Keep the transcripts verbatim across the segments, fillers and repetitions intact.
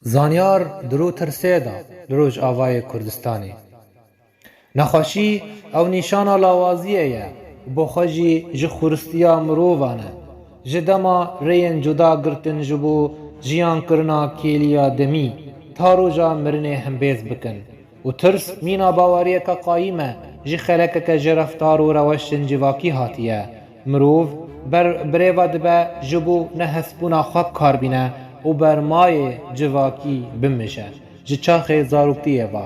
Zanyar di rû tirsê de li Rojavayê Kurdistanê. Nexweşî ew nîşana lawaziyê ye û bi xwe jî ji xwiristiya mirovan e. Ji dema rêyên cuda girtin ji bo jiyankirina kêliya demî ta roja mirinê hembêz bikin. Û tirs mîna baweriyeke qayîm e, ji xelekeke ji reftar û rewşên civakî hatiye. Mirov ber birêve dibe ji bo nehesbûna xwe bi kar bîne û bermayê civakî bimije. Ji çaxê zaroktiyê ve,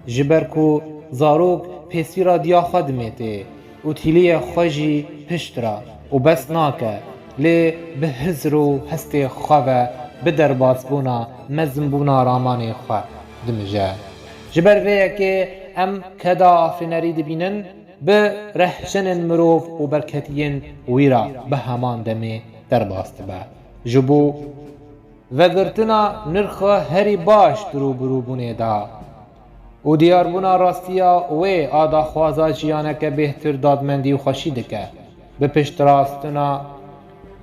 ji ber ku zarok pêsîra diya xwe dimêtê û tîliyê xwe jî pişt re û bes nake, lê bi hizr û hestê xwe ve bi derbasbûna mezinbûna ramanê xwe dimije. Ji ber vê yekê em keda afênerî dibînin, bi rehşenên mirov û berketiyên wî re bi heman demê derbas dibe. Ji bo vegirtina nirxa herî baş di rûbirûbûnê de û diyarbûna rastiya wê a daxwaza jiyaneke bêhtir, dadmendî û xweşî dike. Bi piştrastina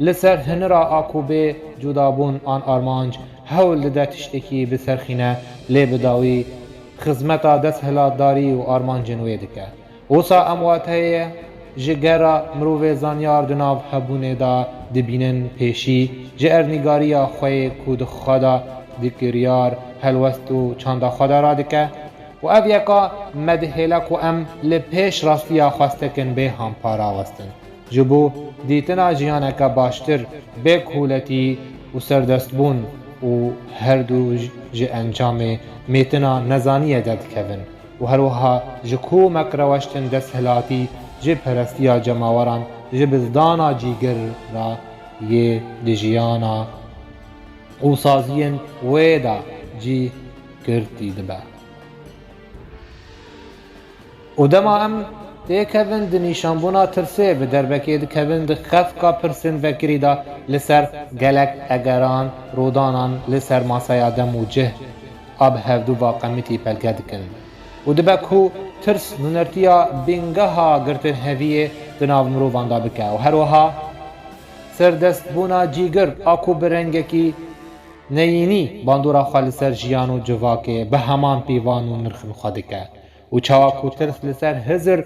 li ser hinira a ku bê cudabûn an armanc hewl dide tiştekî biserxîne, lê bi dawî xizmeta desthilatdarî û armancên wê dike. Wisa em wateyê ji gera mirovê zanyar di nav hebûnê de dibînin, pêşî ji erdnîgariya xwe yê ku di xwe de di kiryar, helwest û çanda xwe de radike û ev yeka me dihêle ku em li pêş rastiya xwestekin bê hampara westin. Ji bo dîtina jiyaneke baştir, bê koletî û serdestbûn û her du ji encamê mêtina nezaniyê derdikevin û her wiha ji komek rewştên desthilatî, ji perestiya cemaweran, ji bizdana cîgir re yê di jiyana û saziyên wê de cî girtî dibe. Û dema em têkevin di nîşanbûna tirsê, bi derbekê dikevin, di xefka pirsên vekirî de li ser gelek egeran, rûdanan li ser masaya dem û cih a bi hevdû va qemitî pelge dikin. Û dibe ku tirs nûnertiya bingeha girtinheviyê di nav mirovan de bike û her wiha serdestbûna cîgir a ku bi rengekî neyînî bandora xwe li ser jiyan û civakê bi heman pîvan û nirxên xwe dike. Û çawa ku tirs li ser hizr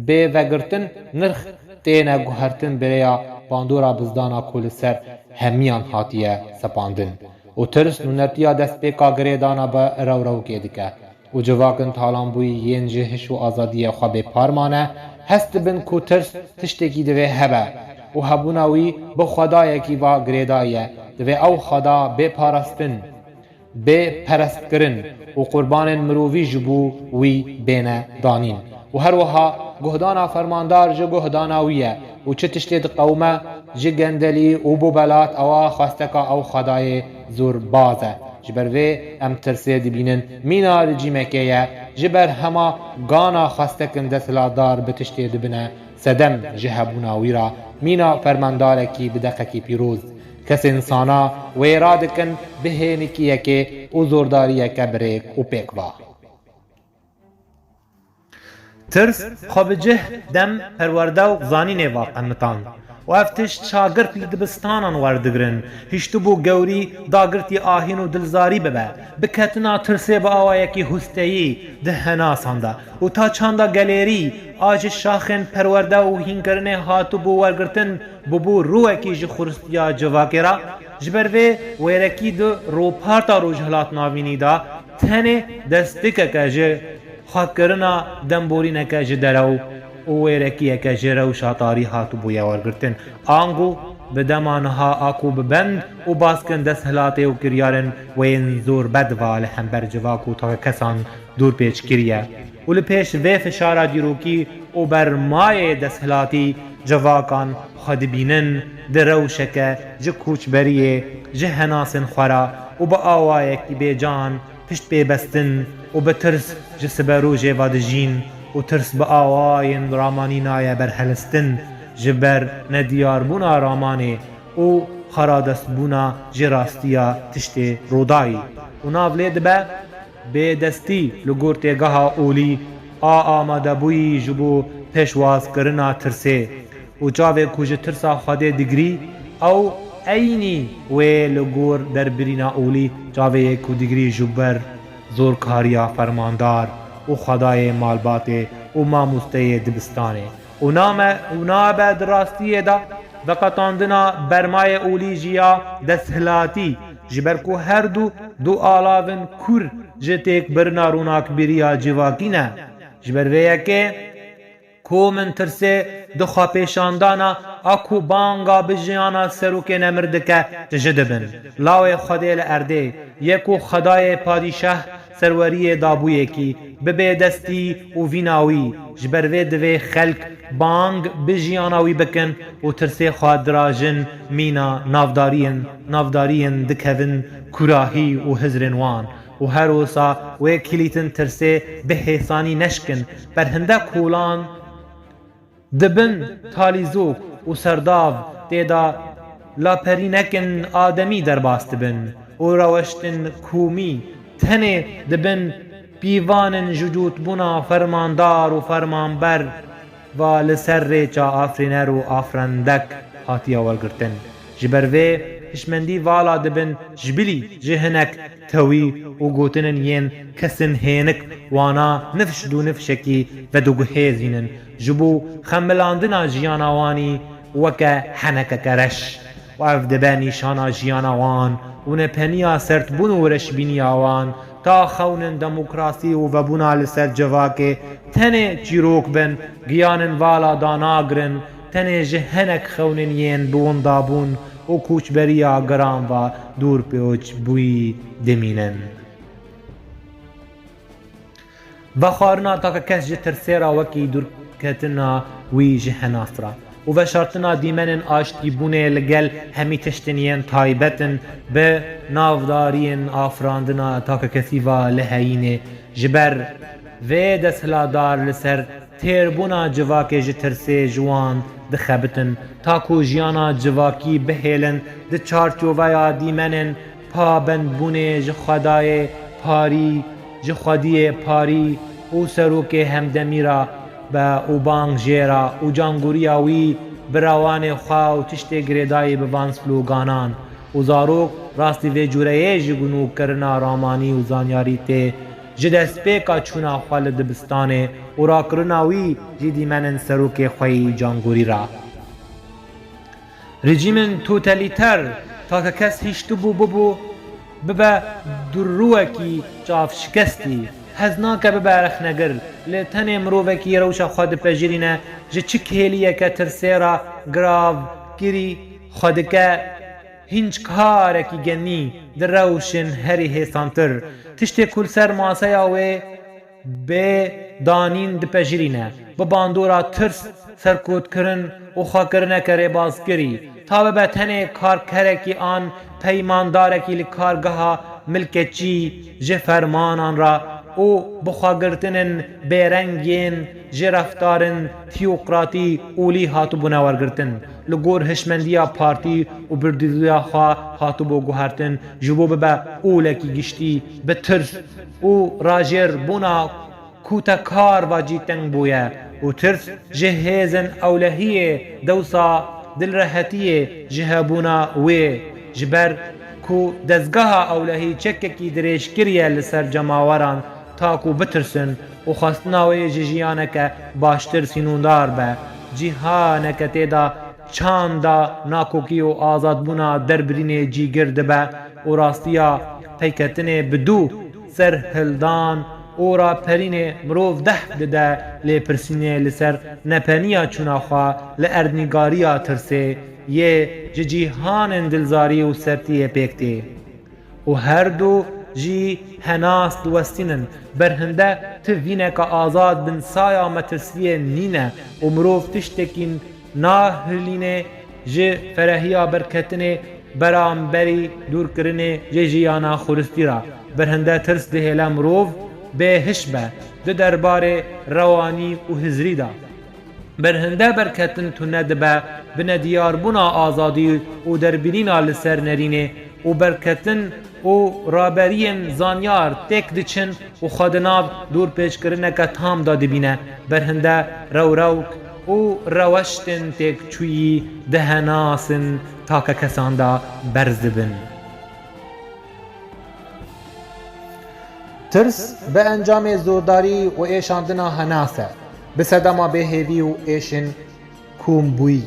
bê vegirtin, nirx têne guhertin bi rêya bandora bizdana ku li ser hemiyan hatiye sepandin. Û tirs nûnertiya destpêka girêdana bi rewrewkê dike. Û civakên talanbûyî yên ji hiş û azadiyê xwe bêpar mane, hest dibin ku tirs tiştekî divê hebe û hebûna wî bi xwedayekî va girêdayî ye. Divê ew xweda bê parastin, bê perestkirin û qurbanên mirovî ji bo wî bêne danîn. Û her wiha guhdana fermandar ji guhdana wî ye û çi tiştê diqewime ji gendelî û bobelat, ewa xwesteka ew xwedayê zorbaz e. Ji ber vê em tirsê dibînin mîna rejîmekê ye, ji ber hema gana xwestekin desthilatdar bi tiştê dibine sedem ji hebûna wî re mîna fermandarekî bi deqekî pîroz. Kesên zana wê radikin bi hênikiyekê û zordariyeke bi rêk û pêk va. Tirs xwe bi cih, dem, perwerde û zanînê va qemitan. Û ev tişt şagirt li dibistanan werdigrin, hiştibû gewrî dagirtî ahîn û dilzarî bibe, biketina tirsê bi awayekî husteyî di henasan de û ta çanda gelêrî a ji şaxên perwerde û hînkirinê hatibû wergirtin, bûbû rûwekî ji xwiristiya civakê re. Ji ber vê wêrekî di rûparta Rojhilat Navînî de tenê destikeke ji xwekirina demborîneke ji derew û wêrekiyeke ji rewşa tarî hatibûye wergirtin. Ango bi dema niha a ku bi bend û baskin desthilatê û kiryarên wê yên zor bed va li hember civak û takekesan dûr pêç kiriye. Û li pêş vê fişara dîrokî û bermayê desthilatî civakan xwe dibînin di rewşeke ji koçberiyê, ji henasên xwe re û bi awayekî bêcan pişt pê bestin û bi tirs ji siberojê ve dijîn û tirs bi awayên ramanî naye berhelistin, ji ber nediyarbûna ramanê û xaradestbûna ji rastiya tiştê rûdayî û nav lê dibe bêdestî li gor têgeha olî a amadebûyî ji bo pêşwazkirina tirsê û çavê ku ji tirsa Xwedê digirî, ew Eynî wê li gor derbirîna olî çavê yek û digirî ji ber zorkariya fermandar û xwedayê malbatê û mamosteyê dibistanê û name û nabe di rastiyê de veqetandina bermayê olî jî ya desthilatî, ji ber ku her du du alavin kûr ji têkbirina ronakbîriya civakî ne. Ji ber vê yekê ku min tirsê di xwepêşandana a ku banga bi jiyana serokê nemir dike, tije dibin. Lawê Xwedê li erdê ye ku Xwedayê padîşah serweriyê dabûyekî, bibê destî û vîna wî, ji ber vê divê xelk bang bi jiyana wî bikin û tirsê xwe dirajin mîna navdariyên, navdariyên dikevin kûrahî û hizrên wan. Û her wisa wê kilîtin tirsê bi hêsanî neşkin, berhinde kolan dibin talîzok û serdav tê de laperînekin ademî derbas dibin û reweştin komî tenê dibin pîvanin ji cotbûna fermandar û fermanber va li ser rêça afirîner û afirandek hatiye wergirtin. Ji ber vê hişmendî vala dibin ji bilî ji hinek tewî û gotinên yên kesin hênik wana nifş dû nifşekî vediguhêzînin, ji bo xemilandina jiyana wanî weke henekeke reş. Û ev dibe nîşana jiyana wan û nepeniya sertbûn û reşbîniya wan, ta xewnin demokrasî û vebûna li ser civakê tenê çîrok bin, giyanin vala danagrin, tenê ji hinek xewnên yên bi windabûn û koçberiya giran ve dûr pêç bûyî dimînin. Vexwarina takekes ji tirsê re wekî dûrketina wî ji henas re û veşartina dîmenên aştîbûnê li gel hemî tiştên yên taybet in bi navdariyên afirandina takekesî ve li heyînê. Ji ber vê desthilatdar li ser têrbûna civakê ji tirsê ji wan dixebitin, ta ku jiyana civakî bihêlin di çarçoveya dîmenên pabendbûnê ji Xwedayê parî, ji xwediyê parî û serokê hemdemî re be û bang jê re û cangoriya wî bi rewanê xwe û tiştê girêdayî bi van sloganan û zarok rastî vê cureyê ji gunûkirina ramanî û zanyarî tê ji destpêka çûna xwe li dibistanê û rakirina wî ji dîmenên serokê xwe yî cangorî re. Rejîmên totalîter takekes hiştibû bibû bibe durûwekî çavşikestî. Hez nake bibe rexnegir, lê tenê mirovekî rewşa xwe dipejirîne, ji çi kêliyeke tirsê re giravkirî xwe dike hînc karekî genî di rewşên herî hêsantir. Tiştê ku li ser maseya wê bê danîn dipejirîne, bi bandora tirs, serkotkirin û xwekirineke rêbazkirî, ta bibe tenê karkerekî an peymandarekî li kargeha milketçî ji fermanan re û bi xwegirtinên bêreng yên ji reftarên tiyokratî olî hatibûne wergirtin. Li gor hişmendiya partî û birdûziya xwe hatibû guhertin, ji bo bibe olekî giştî bi tirs û rajêrbûna kotekar ve cî teng bûye û tirs ji hêzên ewlehiyê dewsa dilrehetiyê ji hebûna wê, ji ber ku dezgeha ewlehî çekekî dirêj kiriye li ser cemaweran, ta ku bitirsin û xwestina wê ji jiyaneke baştir sînûndar be, cîhaneke tê de çanda nakokî û azadbûna derbirînê cîgir dibe û rastiya peyketinê bi dû serhildan û raperînê mirov deh dide lêpirsînê li ser nepeniya çûna xwe li erdnîgariya tirsê yê ji cîhanên dilzarî û sertiyê pêk tê. Û her du jî henas diwestînin. Berhinde ti vîneke azad bin saya metirsiyê nîne û mirov tiştekî nahilîne ji ferehiya berketinê beramberî dûrkirinê ji jiyana xuristî re. Berhinde tirs dihêle mirov bêhiş be di derbarê rewanî û hizrî de. Berhinde berketin tune dibe bi nediyarbûna azadî û derbirîna li ser nerînê û berketin û raberiyên zanyar têk diçin û xwe di nav dûrpêçkirineke tam de dibîne. Berhinde rewrewk û reweştên têkçûyî dihenasin takekesan de berz dibin. Tirs bi encamê zordarî û êşandina henas e. Bi sedema bêhêvî û êşên kûmbûyî.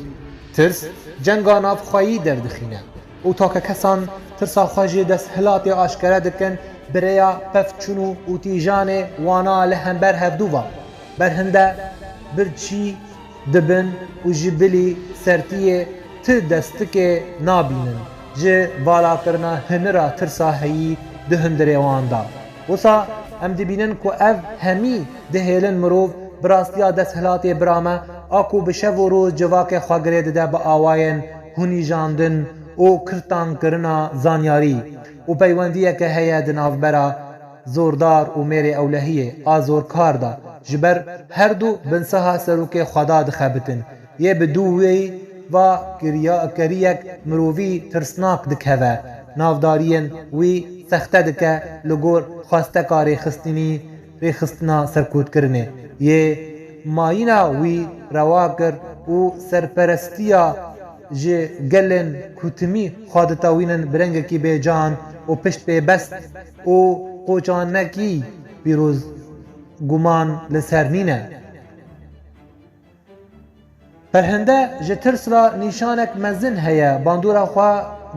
Tirs cenga navxweyî derdixîne û takekesan tirsa xwe ji desthilatê aşkere dikin, bi rêya pevçûn û tîjanê wana li hember hevdû ve. Berhinde birçî dibin û ji bilî sertiyê ti destikê nabînin. Ji valakirina hinira tirsa heyî di hundirê wan de. Wisa em dibînin ku ev hemî dihêlin mirov bi rastiya desthilatê birame, a ku bi şev û roj civakê xwe girê dide bi awayên hunîjandin û kirtankirina zanyarî û peywendiyeke heye di navbera zordar û mêrê ewlehiyê a zorkar de ji ber herdu binsaha serokê xweda dixebitin. Yê bi dû wê va kiriya-, keriyek mirovî tirsnak dikeve, navdariyên wî sexte dike li gor xwesteka rêxistinî, rêxistina serkûtkirinê. Yê mayîna wî rewa kir û serperestiya ji gelên ku timî xwe ditewînin bi rengekî bêcan û pişt pê best û qoçanekî pîroz guman li ser nîne. Perhinde ji tirs re nîşanek mezin heye, bandora xwe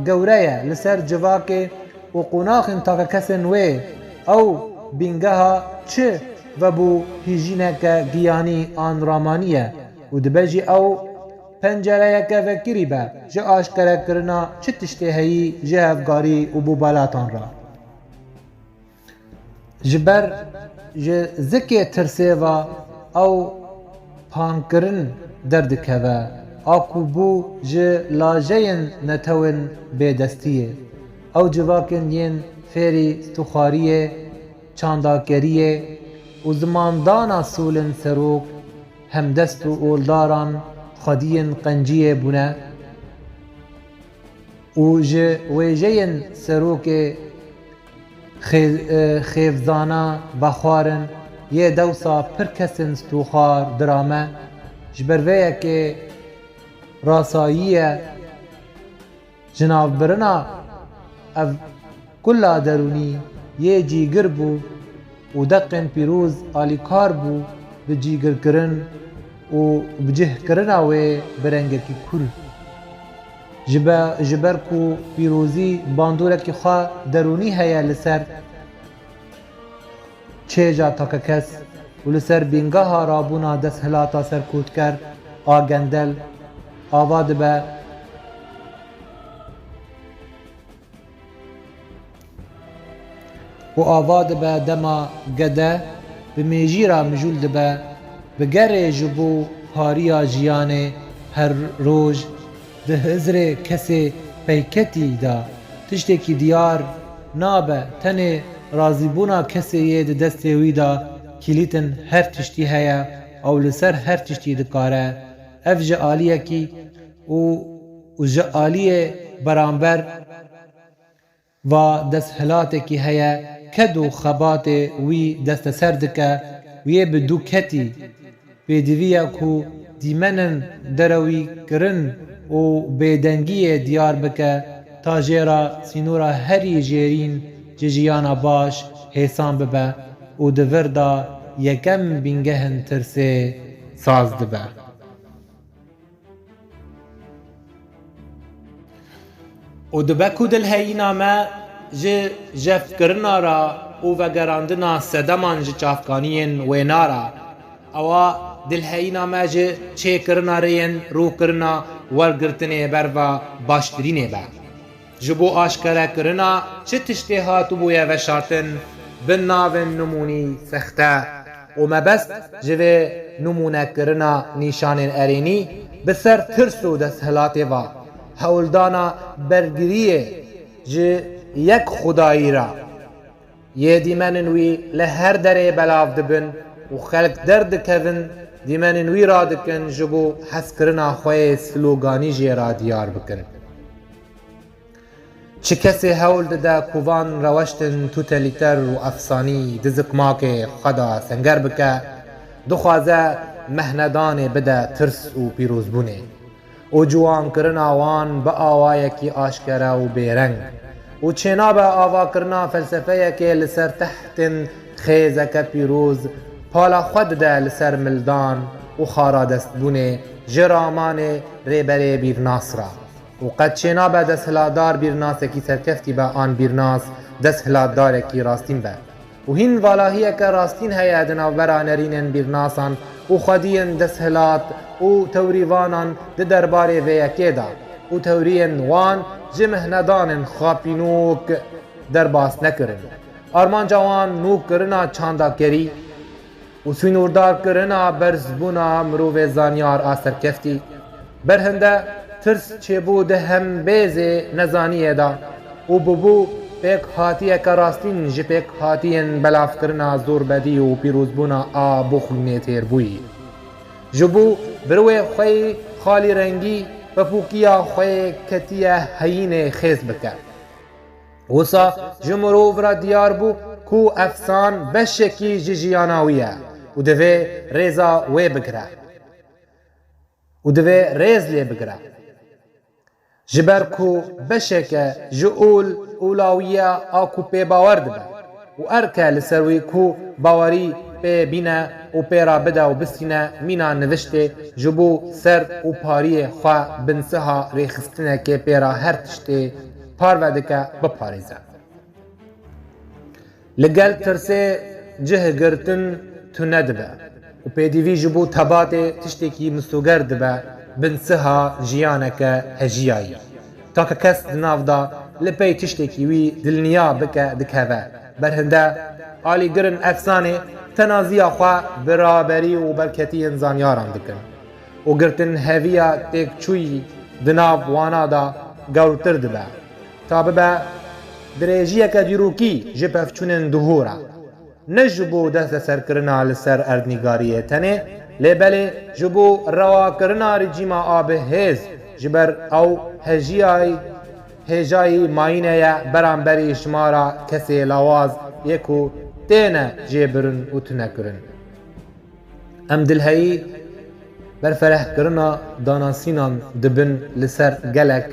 gewre ye li ser civakê û qonaxên takekesên wê. Ew bîngeha çi vebû hîjîneke giyanî an ramanî ye û dibe jî ew pencereyeke vekirî be ji aşkerekirina çi tiştê heyî ji hevgarî û bûbalatan re. Ji ber ji zikê tirsê ve ew pankirin derdikeve, a ku bû ji lajeyên netewên bêdestiyê. Ew civakên yên fêrî stûxwariyê, çandakeriyê û zimandana solên serok, hemdest û oldaran xwediyên qenciyê bûne û ji wêjeyên serokê xê-, e, xêvzana vexwarin yê dewsa pir kesên stûxwar dirame, ji ber vê yekê rasayî ye. Ji navbirina ev kula derûnî yê cîgir bû û deqên pîroz alîkar bû bi cîgirkirin û bi cihkirina wê bi rengekî kûr. Ji be-, ji ber ku pîrozî bandorekî xwe derûnî heye li ser çêja takekes û li ser bîngeha rabûna desthilata serkûtker a gendel ava dibe û ava dibe dema gede bi mêjî re mijûl dibe, bi gerê ji bo pariya jiyanê her roj di hizrê kesê peyketî de tiştekî diyar nabe, tenê razîbûna kesê yê di destê wî de kîlîtin her tiştî heye, ew li ser her tiştî dikare. Ev ji aliyekî û, û ji aliyê beramber va desthilatekî heye, ked û xebatê wî desteser dike û yê bi dûketî pêdivî ye ku dîmenên derewîkirin û bêdengiyê diyar bike, ta jê re sînora herî jêrîn ji jiyana baş hêsan bibe û di vir de yekem bîngehên tirsê saz dibe. Û dibe ku dilheyîna me ji jefkirina re û vegerandina sedeman ji çavkaniyên wêna re, ewa dilheyîna me ji çêkirina rêyên rûkirina wergirtinê berva baştirînê be. Ji bo aşkerekirina çi tiştê hatibûye veşartin, bi navên nimûnî sexte û mebest ji vê nimûnekirina nîşanên erênî bi ser tirs û desthilatê ve hewldana bergiriyê ji yek xwedayî re. Yê dîmenên wî li her derê belav dibin û xelk derdikevin dîmenên wî radikin ji bo hezkirina xwe yê sloganî jê re diyar bikin. Çi kesê hewl dide ku van reweştên totalîter û efsanî di zikmakê xwe de senger bike, dixwaze mehnedanê bide tirs û pîrozbûnê. û ciwankirina wan bi awayekî aşkere û bêreng û çênabe avakirina felsefeyekê li ser tehtên xêzeke pîroz, pala xwe dide li ser mildan û xaradestbûnê ji ramanê Rêberê Bîrnas re. Û qet çênabe desthilatdar bîrnasekî serkeftî be an bîrnas desthilatdarekî rastîn be. Û hîn valahiyeke rastîn heye di navbera nerînên bîrnasan û xwediyên desthilat û tewrîvanan di derbarê vê yekê de û tewriyên wan ji mihnedanên xapînok derbas nekirin. Armanca wan nûkirina çandakerî û sînordarkirina berzbûna mirovê zanyar a serkeftî. Berhinde tirs çêbû di hembêzê nezaniyê de û bûbû pêkhatiyeke rastîn ji pêkhatiyên belavkirina zorbedî û pîrozbûna a bûxlûnê têr bûyî. Ji bo birwê xwe yê xalî rengî pepûkiya xwe yê ketiye heyînê xêz bike. Wisa ji mirov re diyar bû ku efsan beşekî ji jiyana wî ye û divê rêza wê bigire û divê rêz lê bigire. Ji ber ku beşeke ji ol olawiya a ku pê bawer dibe û erke li ser wî ku bawerî pê bîne û pê re bide û bistîne mîna niviştê ji bo ser û pariyê xwe binsiha rêxistinekê pê re her tiştê parve dike biparêze. Li gel tirsê cih girtin tune dibe û pêdivî ji bo tebatê tiştekî misoger dibe binsiha jiyaneke hejiyayî. Take kes di nav de li pey tiştekî wî dilniya bike dikeve. Berhinde alîgirin efsanê tenaziya xwe bi raberî û berketiyên zanyaran dikin û girtin heviya têkçûyî di nav wana de gewrtir dibe. Ta bibe dirêjiyeke dîrokî ji pevçûnên duhû re. Ne ji bo desteserkirina li ser erdnîgariyê tenê, lê belê ji bo rewakirina rejîma a bi hêz, ji ber ew hejiyayî, hêjayî mayîne ye beramberî şimara kesê lawaz yê ku têne jêbirin û tunekirin. Em dilheyî berferehkirina danasînan dibin li ser gelek,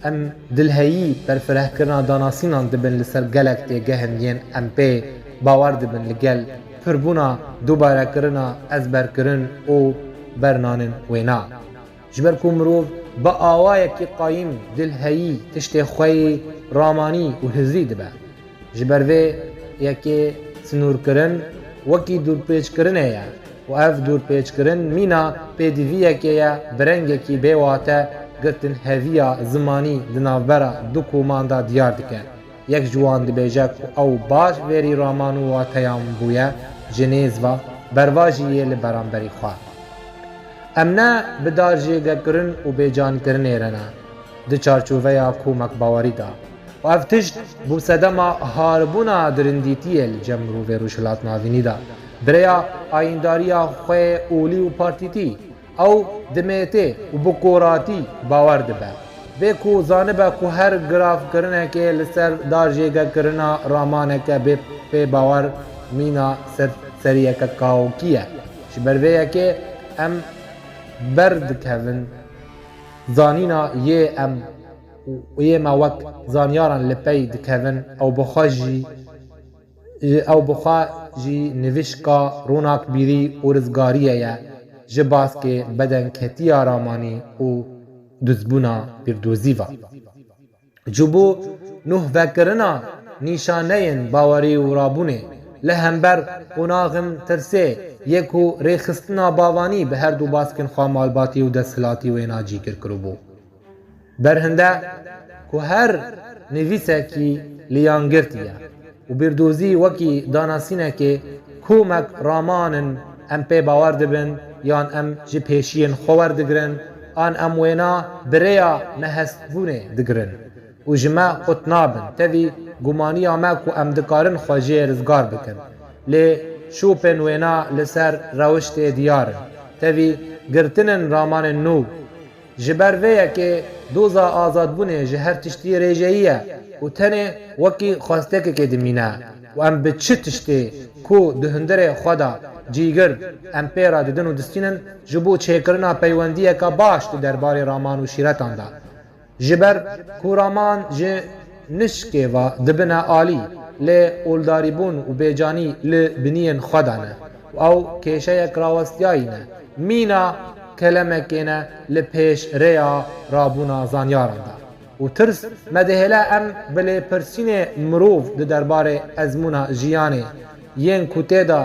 em dilheyî berferehkirina danasînan dibin li ser gelek têgehên yên em pê bawer dibin li gel pirbûna dubarekirina ezberkirin û bernanên wêna. Ji ber ku mirov bi awayekî qayîm, dilheyî, tiştê xwe yê ramanî û hizrî dibe. Ji ber vê yekê sinûrkirin wekî dûrpêçkirinê ye û ev dûrpêçkirin mîna pêdiviyekê ye bi rengekî bêwate girtinheviya zimanî di navbera du koman de diyar dike. Yek ji wan dibêje ku ew baş fêrî raman û wateyan bûye, ji nêz ve berva jî yê li beramberî xwe. Em ne bi darjêgekirin û bêcankirinê re ne, di çarçoveya komek bawerî de. Û ev tişt bû sedema haribûna dirindîtiyê li cem mirovê Rojhilat Navînî de. Bi rêya ayîndariya xwe yê olî û partîtî, ew dimêtê û bi koratî bawer dibe. Bê ku zanibe ku her giravkirinekê li ser darjêgekirina ramaneke bê pê bawer mîna ser seriyeke kaokî ye. Ji ber vê yekê em berdikevin zanîna yê em û yê me wek zanyaran li pey dikevin, ew bi xwe jî, ew bi xwe jî nivîşka ronakbîrî û rizgariyê ye ji baskê bedenketiya ramanî û duzbûna bîrdozî ve. Ji bo nuhvekirina nîşaneyên bawerî û rabûnê li hember qonaxên tirsê yê ku rêxistina bavanî bi her du baskên xwe malbatî û desthilatî wêna cîgir kiribû. Berhinde ku her nivîsekî liyangirtî ye û bîrdozî wekî danasînekê komek raman in, em pê bawer dibin yan em ji pêşiyên xwe werdigirin, an em wêna bi rêya nehestbûnê digirin û ji me qut nabin. Tevî gumaniya me ku em dikarin xwe jê rizgar bikin. Lê şopên wêna li ser rewiştê diyar in. Tevî girtinên ramanên nû. Ji ber vê yekê doza azadbûnê ji her tiştî rêjeyî ye û tenê wekî xwestekekê dimîne û em bi çi tiştê ku di hundirê xwe de cîgir em pê re didin û distînin ji bo çêkirina peywendiyeke baş di derbarê raman û şîretan de. Ji ber ku raman ji nişkê ve dibine alî, lê oldarîbûn û bêcanî li biniyên xwe de ne û ew kêşeyek rawestiyayî ne, mîna kelemekê ne li pêş rêya rabûna zanyaran de. Û tirs me dihêle em bi lêpirsînê mirov di derbarê ezmûna jiyanê yên ku tê de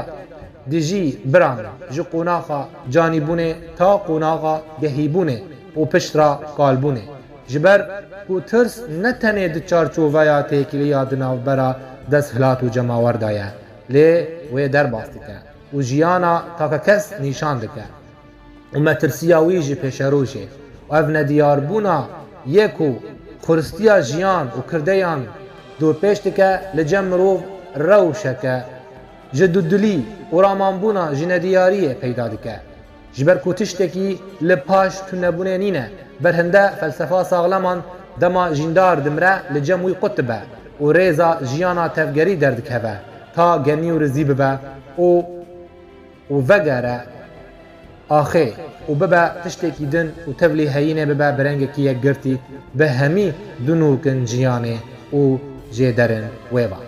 dijî biran, ji qonaxa canîbûnê ta qonaxa gehîbûnê û pişt re kalbûnê. Ji ber ku tirs ne tenê di çarçoveya têkiliya di navbera desthilat û cemawer de ye, lê wê derbas dike û jiyana takekes nîşan dike û metirsiya wî ji pêşerojê û ev nediyarbûna yê ku xuristiya jiyan û kirdeyan dorpêç dike, li cem mirov rewşeke ji dudilî û ramanbûna ji nediyariyê peyda dike. Ji ber ku tiştekî li paş tunebûnê nîne, berhinde felsefa saxleman dema jîndar dimire li cem wî qut dibe û rêza jiyana tevgerî derdikeve ta genî û rizî bibe û û vegere axê û bibe tiştekî din û tevlî heyînê bibe bi rengekî yekgirtî bi hemî dinûkin jiyanê û jêderên wê ve.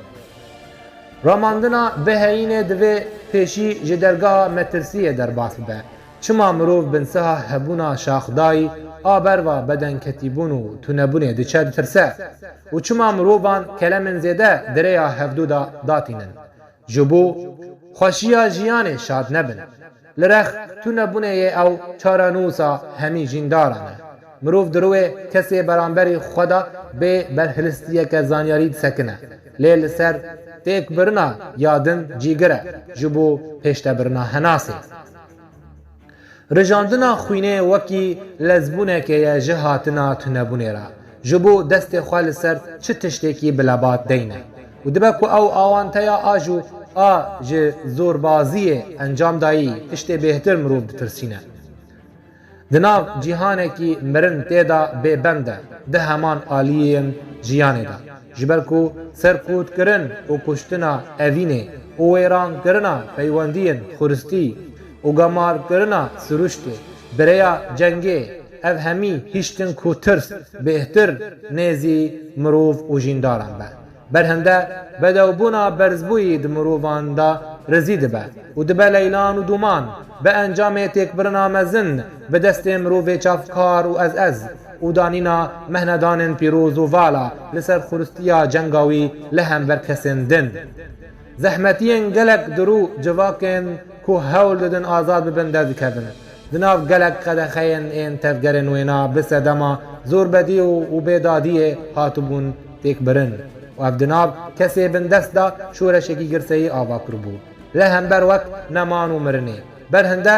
Ramandina bi heyînê divê pêşî ji dergeha metirsiyê derbas bibe. Çima mirov binsiha hebûna şaxdayî a berva bedenketîbûn û tunebûnê diçe ditirse û çima mirovan kelemên zêde di rêya hevdû de datînin? Ji bo xweşiya jiyanê şad nebin. Li rex tunebûnê yê ew çarenûsa hemî jîndaran e. Mirov di rûyê kesê beramberî xwe de bê berhilistiyeke zanyarî disekine. Lê li ser têkbirina ya din cîgir e ji bo pêştebirina henasê. Rijandina xwînê wekî lezbûnekê ye ji hatina tunebûnê re. Ji bo destê xwe li ser çi tiştekî bilebat deyne. Û dibe ku ew awanteya a jû a ji zorbaziyê encam dayî tiştê bêhtir mirov ditirsîne. Di nav cîhanekî mirin tê de bêbend e, di heman aliyên jiyanê de. Ji ber ku serkûtkirin û kuştina evînê û wêrankirina peywendiyên xuristî û gemarkirina siruştê, bi rêya cengê, ev hemî hiştin ku tirs bêhtir nêzî mirov û jîndaran be. Berhinde bedewbûna berzbûyî di mirovan de rizî dibe û dibe leylan û dûman, bi encamê têkbirina mezin bi destê mirovê çavkar û ez ez û danîna mehnedanên pîroz û vala li ser xuristiya cenga wî li hember kesên din. Zehmetiyên gelek dirû civakên ku hewl didin azad bibin derdikevin. Di nav gelek qedexeyên ên tevgerên wêna bi sedema zorbedî û, û bêdadiyê hatibûn têkbirin. Û ev di nav kesê bindest de şoreşekî girseyî ava kiribû. Li hember wek neman û mirinê. Berhinde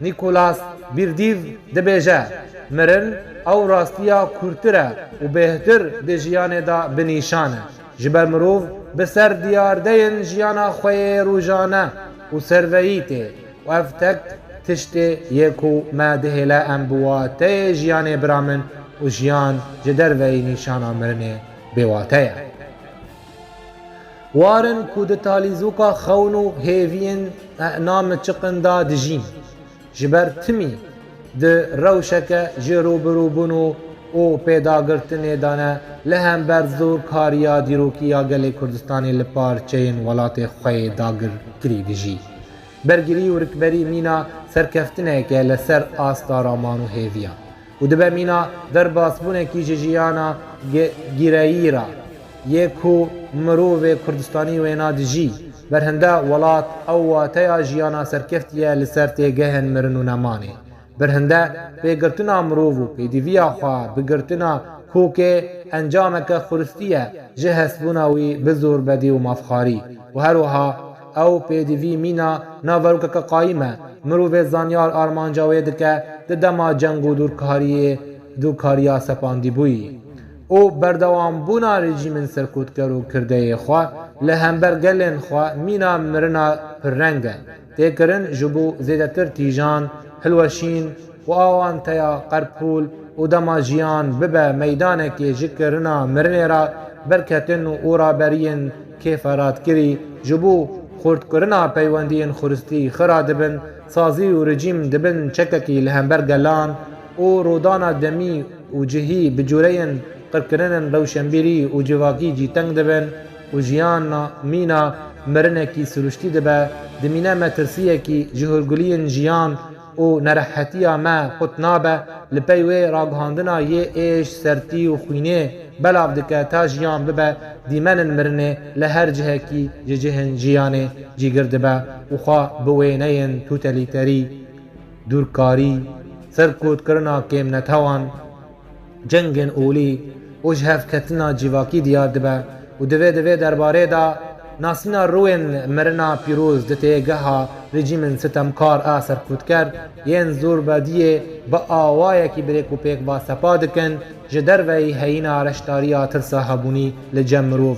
Nîkolas Bîrdîv dibêje, mirin ew rastiya kûrtir e û bêhtir di jiyanê de bi nîşan e. Ji ber mirov bi ser diyardeyên jiyana xwe yê rojane û serveyî tê û ev tek tiştê yê ku me dihêle em bi wateyê jiyanê biramin û jiyan ji derveyî nîşana mirinê bêwate ye. Warin ku di talîzoka xewn û hêviyên enamiçiqin de dijîn. Ji ber timî di rewşeke ji rûbirûbûn û, û pêdagirtinê de ne, li hember zorkariya dîrokî ya gelê Kurdistanê li parçeyên welatê xwe yê dagirkirî dijî. Bergirî û rikberî mîna serkeftineke li ser asta raman û hêviyan û dibe mîna derbasbûnekî ji jiyana ge-, gireyî re yê ku mirovê Kurdistanî wêna dijî. Berhinde welat ew wateya jiyana serkeftiye li ser têgehên mirin û nemanê. Berhinde pêgirtina mirov û pêdiviya xwe bi girtina kokê encameke xuristî ye ji hestbûna wî bi zorbedî û mafxarî û her wiha ew pêdivî mîna naverokeke qayîm e, mirovê zanyar armanca wê dike di dema ceng û dûrkariyê, dûrkariya sepandîbûyî û berdewambûna rejîmên serkûtker û kirdeyê xwe li hember gelên xwe mîna mirina pirreng e, tê kirin ji bo zêdetir tîjan, hilweşîn û awanteya qerpûl û dema jiyan bibe meydanekê ji kirina mirinê re berketin û raberiyên kêferatkirî ji bo Xurtkirina peywendiyên xuristî xira dibin, sazî û rejîm dibin çekekî li hember gelan û rodana demî û cihî bi cûreyên qirkirinên rewşenbîrî û civakî cî teng dibin û jiyana mîna mirinekî siruştî dibe, dimîne metirsiyekî ji hûrguliyên jiyan û nerehetiya me qut nabe, li pey wê ragihandina yê êş, sertî û xwînê belav dike ta jiyan bibe dîmenên mirinê li her cihekî ji cihên jiyanê cîgir dibe û xwe bi wêneyên totalîterî, dûrkarî, serkotkirina kêmnetewan, cengên olî û ji hevketina civakî diyar dibe û di vê, di vê derbarê de nasîna rûyên mirina pîroz di têgeha rejîmên sitemkar a serkûtker yên zorbediyê bi awayekî bi rêk û pêk va sepa dikin, ji derveyî heyîna reşdariya tirsa hebûnî li cem mirov.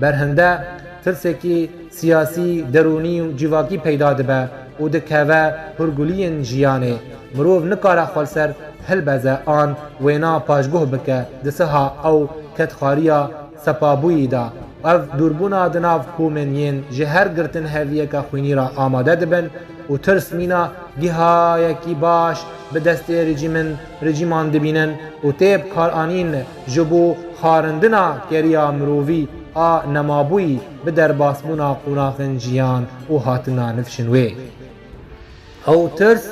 Berhinde tirsekî siyasî, derûnî û civakî peyda dibe û dikeve hûrguliyên jiyanê. Mirov nikare xwe li ser hilbeze an wêna paşguh bike di siha ew kedxariya sepabûyî de. Ev dûrbûna di nav komên yên ji her girtin heviyeke xwînî re amade dibin û tirs mîna gihayekî baş bi destê rejîmin, rejîman dibînin û tê bikaranîn ji bo xarindina keriya mirovî a nemabûyî bi derbasbûna qonaxên jiyan û hatina nifşên wê. Ew tirs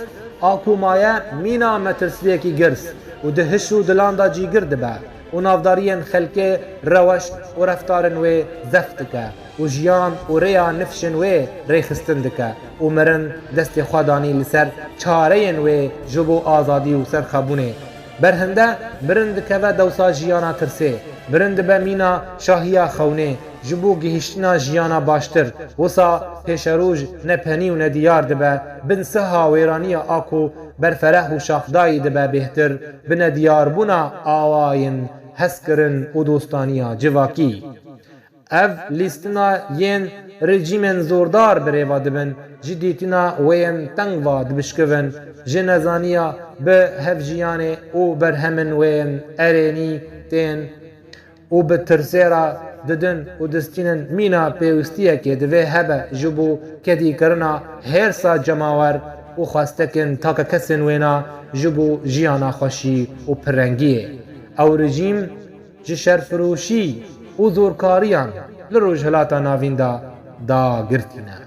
a ku maye mîna metirsiyekî girs û di hiş û dilan de cîgir dibe û navdariyên xelkê, reweş û reftarên wê zeft dike û jiyan û rêya nifşên wê rêxistin dike û mirin destê xwe danî li ser çareyên wê ji bo azadî û serxwebûnê. Berhinde mirin dikeve dewsa jiyana tirsê, mirin dibe mîna şahiya xewnê, ji bo gihiştina jiyana baştir. Wisa pêşeroj nepenî û nediyar dibe, bin siha wêraniya a ku berfereh û şaxdayî dibe bêhtir, bi nediyarbûna awayên hezkirin û dostaniya civakî. Ev lîstina yên rejîmên zordar bi rê ve dibin, ji dîtina wê yên teng ve dibişkivin, ji nezaniya bi hevjiyanê û berhemên wê yên erênî tên û bi tirsê re didin û distînin mîna pêwistiyekê divê hebe ji bo kedîkirina hêrsa cemawer û xwestekên takekesên wêna ji bo jiyana xweşî û pirrengiyê. Ew rejîm ji şerfiroşî û zorkariyan li Rojhilata Navîn de dagirtî ne.